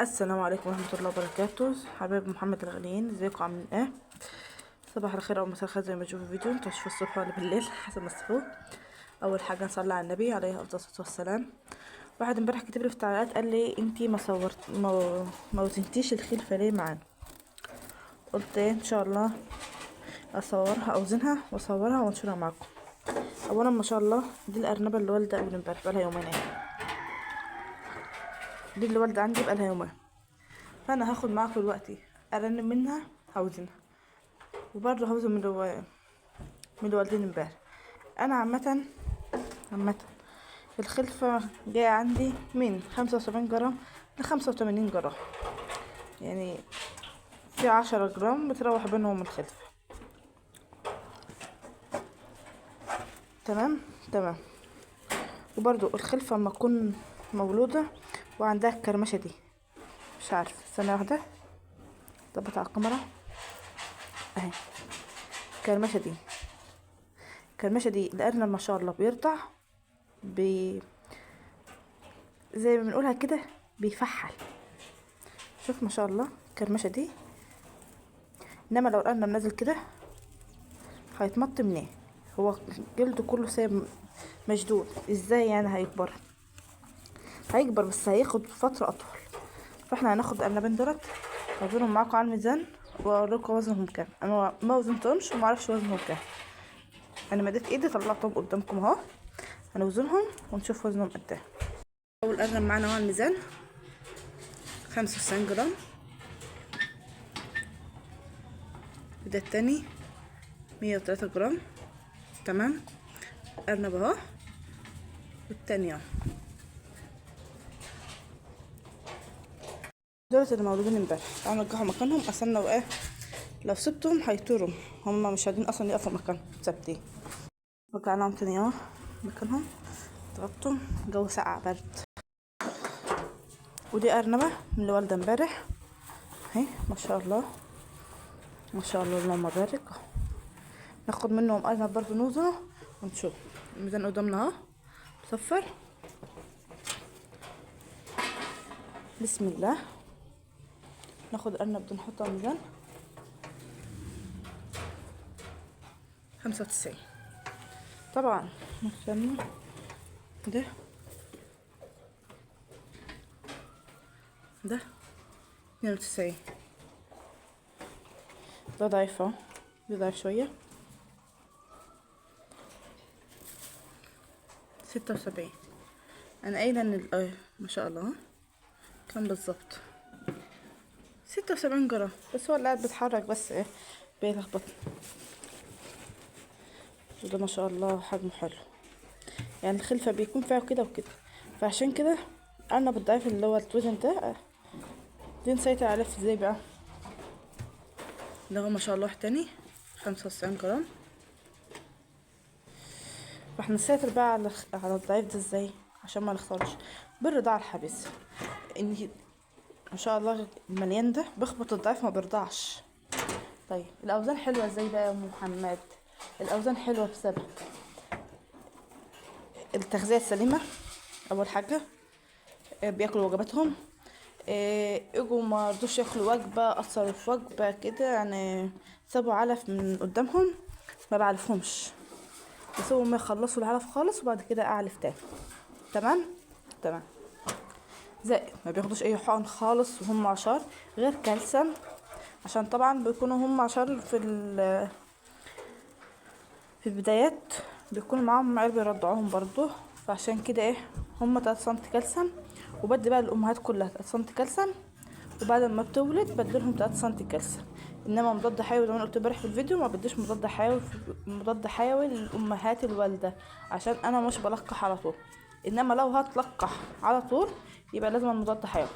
السلام عليكم ورحمة الله وبركاته. حبايب محمد الغاليين، ازيكم عاملين ايه؟ صباح الخير او مساء الخير زي ما تشوفوا الفيديو، انتوا تشوفوا الصبح ولا بالليل حسب ما تشوفوه. اول حاجة نصلي على النبي عليه افضل الصلاة والسلام. واحد امبارح كتب لي في التعليقات قال لي انتي ما صورت ما وزنتيش الخلفة ليه معانا؟ قلت ايه ان شاء الله اصورها، اوزنها واصورها وانشرها معاكم. اولا ما شاء الله دي الارنبه اللي والده اول امبارح، بقالها يومين اهي. دي اللي والده عندي بقالها يومين، فانا هاخد معاكم دلوقتي ارنب منها هوزنها، وبرضه هوزن من اللي والدين امبارح. انا عامة الخلفة جاية عندي من 75 جرام ل85 جرام، يعني في 10 جرام بتروح بينهم الخلفة. تمام تمام. وبرضو الخلفة اما تكون مولودة وعندها الكرمشه دي، مش عارفه، ثانية واحدة ظبط على الكاميرا اهي. الكرمشه دي، الكرمشه دي الارنب ما شاء الله بيرضع زي ما بنقولها كده بيفحل. شوف ما شاء الله الكرمشه دي. انما لو الارنب نازل كده هيتمط منين؟ هو جلده كله سايب مشدود، ازاي يعني هيكبر؟ هيكبر بس هياخد فترة اطول. فاحنا هناخد الارنبين دولت وزنهم معاكم على الميزان واوريكم وزنهم كام. انا ما وزنتهمش وما اعرفش وزنهم كام، انا مديت ايدي طلعتهم قدامكم اهو. هنوزنهم ونشوف وزنهم قد ايه. اول ارنب معانا اهو على الميزان 95 جرام، وده التاني 103 جرام. تمام، ارنب اهو والتاني اهو. دولت اللي مولودين امبارح، تعالوا نرجعهم مكانهم. اصلا لو ايه لو سبتهم هيطيروا، هم مش قادرين اصلا يقفوا مكانهم ثابتين. رجعناهم تاني اهو مكانهم، ضغطتهم، جو ساقع برد. ودي ارنبه من اللي والده امبارح اهي، ما شاء الله ما شاء الله اللهم بارك. ناخد منهم ارنب برضه نوزنه ونشوف الميزان قدامنا اهو مصفر. بسم الله. ناخد ارنب ده نحطه على الميزان 95. طبعا نستنى ده ده 92. ده ضعيف اهو، ده ضعيف شوية. 76. انا قايلة ان ما شاء الله كم بالظبط 76 جرام، بس هو اللي قاعد بيتحرك بس ايه بيلخبط. وده ما شاء الله حجمه حلو، يعني الخلفة بيكون فيها كده وكده، فعشان كده انا بالضعيف اللي هو التوزن ده دي نسيطر عليه ازاي بقى. ده هو ما شاء الله تاني 95 جرام. فاحنا نسيطر بقى على الضعيف ده ازاي عشان ما نخسرش؟ بالرضاعة الحبيسة. ان ما شاء الله المليان ده بيخبط الضعيف ما بيرضعش. طيب الاوزان حلوة ازاي بقى يا محمد؟ الاوزان حلوة بسبب التغذية السليمة. اول حاجة بياكلوا وجباتهم، اجوا ما رضوش ياكلوا وجبة، قصروا في وجبة كده، يعني سابوا علف من قدامهم ما بعلفهمش، بسيبهم ما يخلصوا العلف خالص وبعد كده اعلف تاني. تمام تمام. زائد ما بياخدوش اي حقن خالص وهم عشار غير كالسيوم، عشان طبعا بيكونوا هم عشار في البدايات بيكون معاهم عيال بيرضعوهم برضو، فعشان كده ايه هم 3 سم كالسيوم. وبدي بقى الامهات كلها 3 سم كالسيوم، وبعد ما بتولد بدلهم 3 سم كالسيوم. انما مضاد حيوي زي ما انا قلت امبارح في الفيديو ما بديش مضاد حيوي، مضاد حيوي للامهات الوالدة عشان انا مش بلقح على طول. انما لو هتلقح على طول يبقى لازم المضاد حيوي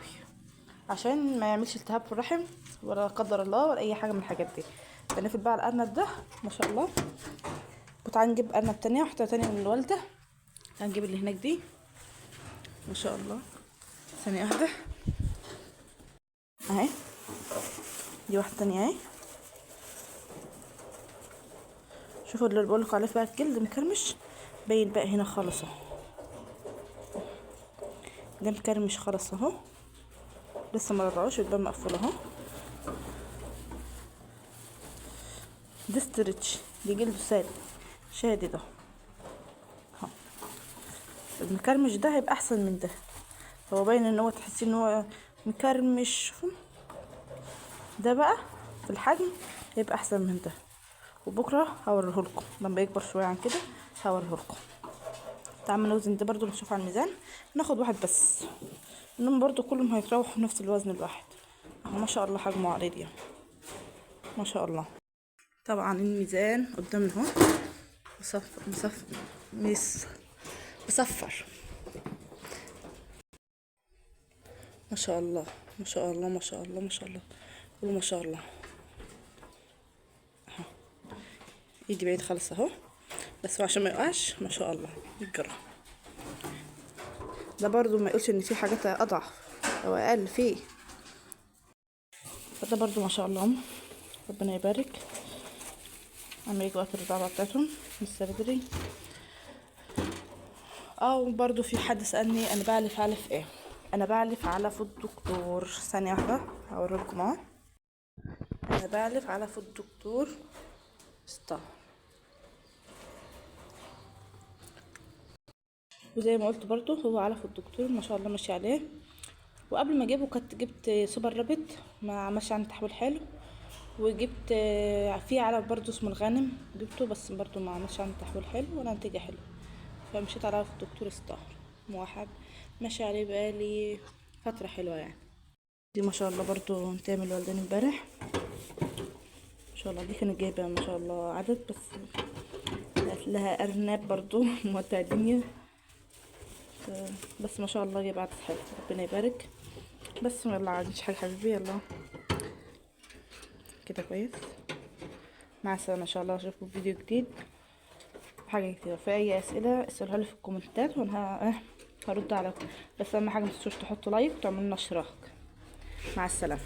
عشان ما يعملش التهاب في الرحم ولا قدر الله ولا اي حاجة من الحاجات دي. فنقفل بقى على الارنب ده ما شاء الله. وتعالى نجيب ارنب تانية، واحدة تانية من الوالدة. تعالى نجيب اللي هناك دي ما شاء الله. ثانية واحدة اهي، دي واحدة تانية اهي. شوفوا اللي بقولكوا عليه بقى، الجلد مكرمش باين بقى هنا خالص اهو، ده مكرمش خالص اهو. لسه ما رضعوش، الباب مقفول اهو. ده stretch، دي جلده ساد شادد اهو. المكرمش ده هيبقى احسن من ده، هو باين ان هو تحسي ان هو مكرمش. ده بقى في الحجم هيبقى احسن من ده، وبكره هوريهولكم لما يكبر شوية عن كده هوريهولكم. تعالوا نوزن ده برضو، نشوف على الميزان. ناخد واحد بس، انهم برضو كلهم هيتراوحوا نفس الوزن الواحد اهو. ما شاء الله حجمه عريض يعني، ما شاء الله. طبعا الميزان قدامنا اهو، مصف مصف مص مصفر. ما شاء الله ما شاء الله ما شاء الله ما شاء الله، قولوا ما شاء الله اهو. ايدي بعيد خالص اهو، بس هو عشان ما يقعش. ما شاء الله الجرة ده برضو ما يقولش ان في حاجات اضعف او اقل فيه. فده برضو ما شاء الله ربنا يبارك. عم يجي وقت الرضاعة بتاعتهم لسه بدري. او برضو في حد سألني انا بعلف علف ايه. انا بعلف علف الدكتور. ثانية واحدة هوريلكم اهو. انا بعلف علف الدكتور ستار. وزي ما قلت برضو هو علف الدكتور ما شاء الله ماشي عليه. وقبل ما اجيبه كنت جبت سوبر رابت، ما عملش عندي تحويل حلو. وجبت في علف برضو اسمه الغانم، جبته بس برضو ما عملش عندي تحويل حلو ولا نتيجة حلوة. فمشيت على علف الدكتور ستار موحد، ماشي عليه بقالي فترة حلوة يعني. دي ما شاء الله برضو انتهى من الوالدين امبارح ما شاء الله. دي كانت جايبة ما شاء الله عدد، بس لقيت لها أرنب برضو مودع الدنيا، بس ما شاء الله جايبة عدد حلو ربنا يبارك. بس يلا عنديش حاجة حبيبي، يلا كده كويس. مع السلامة ان شاء الله، اشوفكم في فيديو جديد حاجة كتير. في اي اسئلة اسألوها لي في الكومنتات وانا هرد عليكم. بس اهم حاجة متنسوش تحطوا like وتعملوا لنا اشتراك. مع السلامة.